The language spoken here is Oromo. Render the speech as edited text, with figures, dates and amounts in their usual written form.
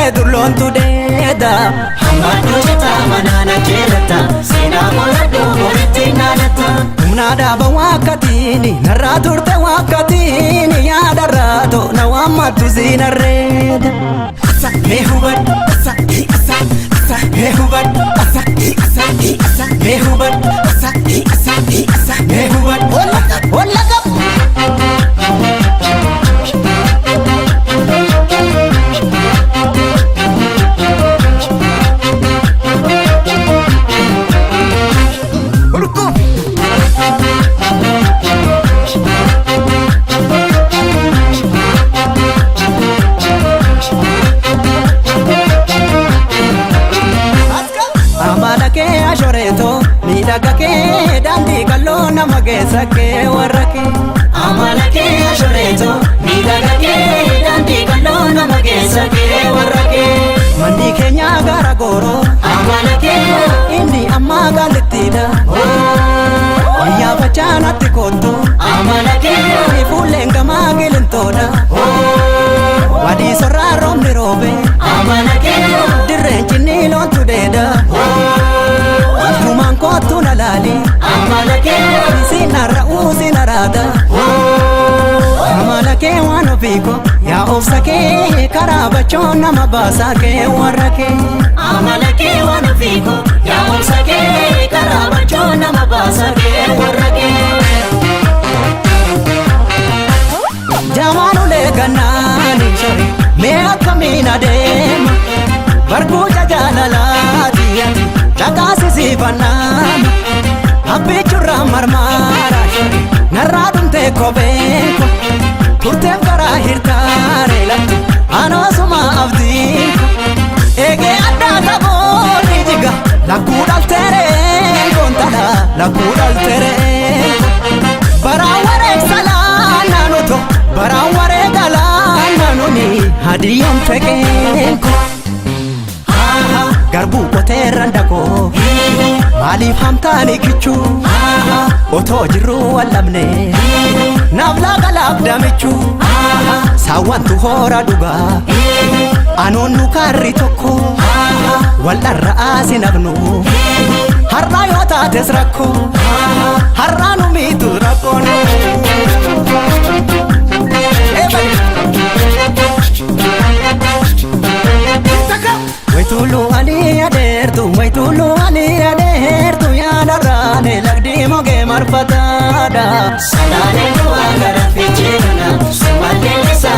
Durloontu dheeda. Hammadduu citaa manaan ajjeelatta. Seenaa qoradhuu boritti naanatta. Humna dhaaba waakkatiini narraa turte waakkatiini yaadarraa na waammattu siinarreeda. Mee hubadhu asa asa asa mee hubadhu asa asa asa mee hubadhu asa asa asa mee hubadhu olla qab. Urguuf. Amala kee ashoreetoo miidhaga kee daandii qalloo nama keessa kee warra kee. Amala kee ashoreetoo miidhaga kee daandii qalloo nama keessa kee warra kee. Manni keenya gara gooroo Amala kee inni ammaa gaalittiidha. Wayyaa facaanatti kottu amala kee fuulleen gamaa gilintoodha. Wadii sorraa roobni roobe amala kee dirreen cinni loontu dheeda. Waltumaan kottu na laali amala kee siin narra'uu siin araada. Amala kee waan ofiiko yaa obsa kee karaa bachoon nama baasaa kee warra kee. Amala kee waan ofiiko yaa obsa kee karaa bachoo nama baasa kee warra kee. Jamaanulee gannaani sori mee akkamiin adeema barkuuca jaalalaati ati dhaqaasisiifannaama abbichurraa marmaara sori narraa dhumtee kopheenko turteef karaa hirtaare lattu anoosuma abdiinko eegee addaa taboonni jiga lakkuu dhalteeree goontala lakkuu dhalteeree baraan wareegsalaa naannoto baraan wareegalaa naannoni hadiyoon feqeenko garbuu qoteerran dakoo maaliif hamtaani kichuu otoo jirruu wallabne naaf laaqalaaf damichuu saawwantu hoora dhugaa anoon nu kaarri tokko waldharra aasinafnu har'aa yoo taates rakkoo har'aa nu miitu rakkoon. Waitulu ani adeertu waitulu ani adeertu yaadarraane lagdi mogee marfata.